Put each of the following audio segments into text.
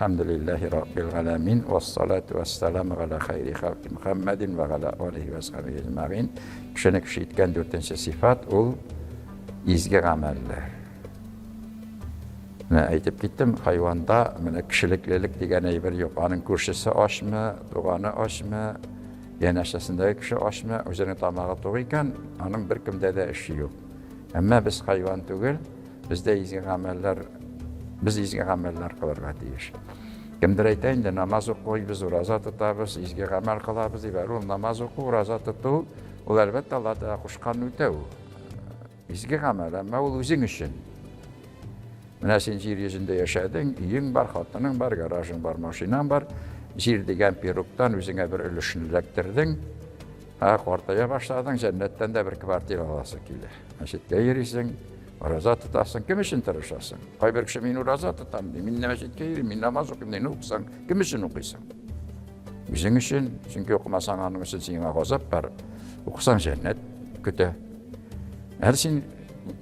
Хәмдүлилләһи раббил галәмин, вассалату вассаламу галя хайри халки Мухаммадин ва галя алихи ва асхабихи әҗмәгыйн. Кешене кеше иткән дүртенче сыйфат ул изге гамәлләр. Менә әйтеп киттем, хайванда менә кешелеклелек дигән әйбер юк. Аның күршесе ачмы, туганы ачмы, янәшәсендәге кеше ачмы, үзенең тамагы тук икән, аның беркемдә дә эше юк. Әмма без хайван түгел, бездә изге гамәлләр, без изге гамәлләр кылырга тиеш. Кемдер әйтә инде, намаз укыйбыз, ураза тотабыз, изге гамәл кылабыз дип. Әле ул намаз уку, ураза тоту, ул әлбәттә Алла Тәгалә кушканны үтәү. Изге гамәл, әмма ул үзең өчен. Менә син җир йөзендә яшәдең, өең бар, хатының бар, гаражың бар, машинаң бар. Җир дигән пируктан үзеңә бер өлешен эләктердең. Ә картая башладың, җәннәттән дә бер квартира аласы килә. Мәчеткә йөрисең, ураза тотасың, кем өчен тырышасың? Кайбер кеше мин ураза тотам ди, мин мәчеткә йөрим, мин намаз укыйм ди, ну укысаң, кем өчен укыйсың? Үзең өчен, чөнки укымасаң аның өчен сиңа газап бар. Укысаң җәннәт көтә. Әле син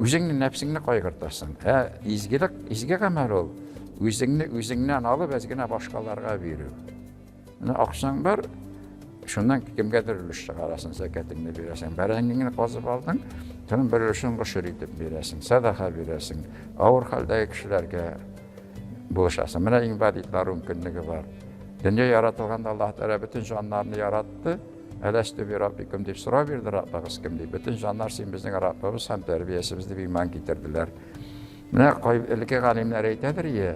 үзеңнең нәфсеңне кайгыртасың. Ә изгелек, изге гамәл ул. Үзеңне үзеңнән алып, әз генә башкаларга бирү. Менә акчаң бар, шуннан кемгәдер өлеш чыгарасың, зәкәтеңне бирәсең. Бәрәңгеңне казып алдың, шуның бер өлешен гошер итеп бирәсең, сәдака бирәсең. Авыр хәлдәге кешеләргә булышасың. Менә инвалидлар ункөнлеге бар. Дөнья яратылганда Аллаһ Тәгалә бөтен җаннарны яратты. Әләстү би раббикум дип сорау бирде Раббыгыз кем дип. Бөтен җаннар син безнең Раббыбыз һәм тәрбиясебез дип иман китерделәр. Менә элекке галимнәр әйтәдер ие,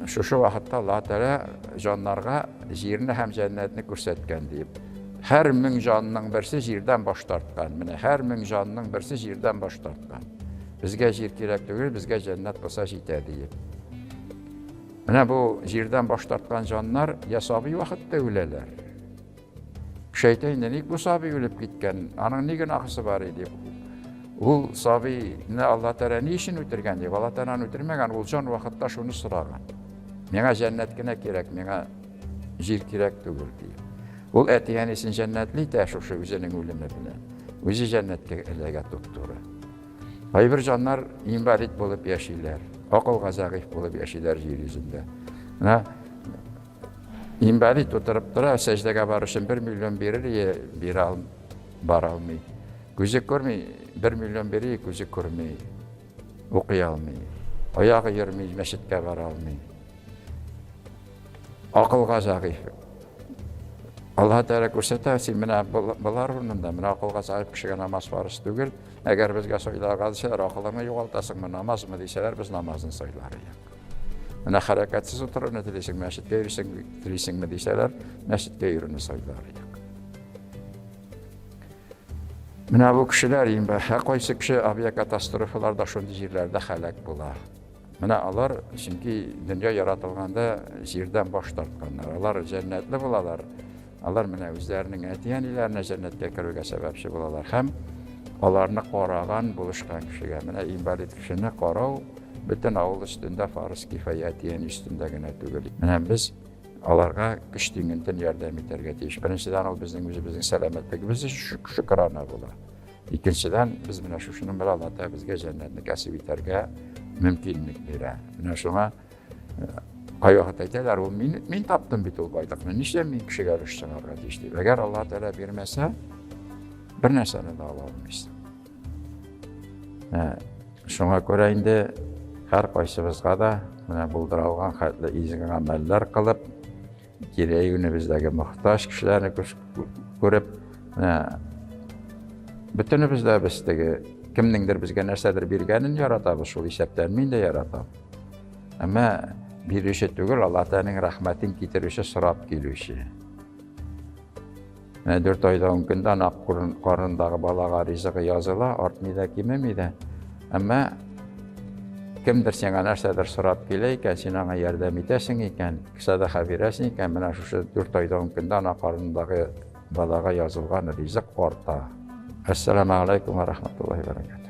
шушы вакытта Аллаһ Тәгалә җаннарга җирне һәм җәннәтне күрсәткән дип. Һәр мең җанның берсе җирдән баш тарткан. Менә һәр мең җанның берсе җирдән баш тарткан. Безгә җир кирәк түгел, безгә җәннәт булса җитә диеп. Менә бу җирдән баш тарткан җаннар я сабый вакытта үләләр. Кеше әйтә инде, ник бу сабый үлеп киткән? Аның ни гөнаһысы бар иде? Ул сабыйны Алла Тәгалә ни өчен үтергән дип, Алла Тәгалә аны үтермәгән, ул җан вакытта шуны сораган. Миңа җәннәт кенә кирәк, миңа җир кирәк түгел дип. Ул әти-әнисен җәннәтле итә шушы үзенең үлеме белән. Үзе җәннәткә эләгә туп-туры. Кайбер җаннар инвалид булып яшиләр, акылга зәгыйфь булып яшиләр җир йөзендә. Менә инвалид утырып тора, сәҗдәгә бару өчен 1 миллион бирер, бирә ал, бара алмый. Күзе күрми, 1 миллион бирер, күзе күрми, укый алмый. Аягы йөрми, мәчеткә бара алмый. Акылга зәгыйфь. Аллаһ Тәгалә күрсәтә, син менә болар урынында, менә акылга зәгыйфь кешегә намаз фарыз түгел. Әгәр безгә сайларга дисәләр, акылыңны югалтасыңмы, намазмы дисәләр, без намазны сайлар идек. Менә хәрәкәтсез утыруны телисең, мәчеткә йөрисең, телисеңме дисәләр, мәчеткә йөрүне сайлар идек. Менә бу кешеләр инде, һәркайсы кеше авиакатастрофаларда шундый җирләрдә һәлак була. Менә алар, чөнки дөнья яратылганда җирдән баш тартканнар. Алар җәннәтле булалар. Алар менә үзләренең әти-әниләренә җәннәткә керүгә сәбәпче булалар һәм аларны караган, булышкан кешегә. Менә инвалид кешене карау бөтен авыл өстендә фарыз кифая, әти-әни өстендә генә түгел. Менә без аларга көч тиңентен ярдәм итәргә тиеш. Беренчедән, ул безнең үзебезнең сәламәтлегебез өчен шөкрана була. Икенчедән, без менә шушының белән Алла Тәгалә безгә җәннәтне кәсеп итәргә мөмкинлек бирә. Менә шуңа э, кайвакыт әйтәләр, ул мин, мин таптым бит ул байлыкны, нишләп мин кешегә өлеш чыгарырга тиеш дип. Әгәр Алла Тәгалә бирмәсә, бер нәрсәне дә ала алмыйсың. Ә, шуңа күрә инде һәр кайсыбызга да менә булдыра алган хәтле изге гамәлләр кылып, тирә-юнебездәге мохтаҗ кешеләрне күреп, менә бөтенебез дә без теге кемнеңдер безгә нәрсәдер биргәнен яратабыз, шул исәптән мин дә яратам. Әмма бирүче түгел, Алла Тәгаләнең рәхмәтен китерүче, сорап килүче. Менә 4 айда 10 көндә ана карынындагы балага ризыгы языла, артмый да, кимеми дә. Әмма кемдер сиңа нәрсәдер сорап килә икән, син аңа ярдәм итәсең икән, сәдака бирәсең икән, менә шушы 4 айда 10 көндә ана карынындагы балага язылган ризык арта. Әссәламу алейкум ва рахматуллахи ва баракатуһ.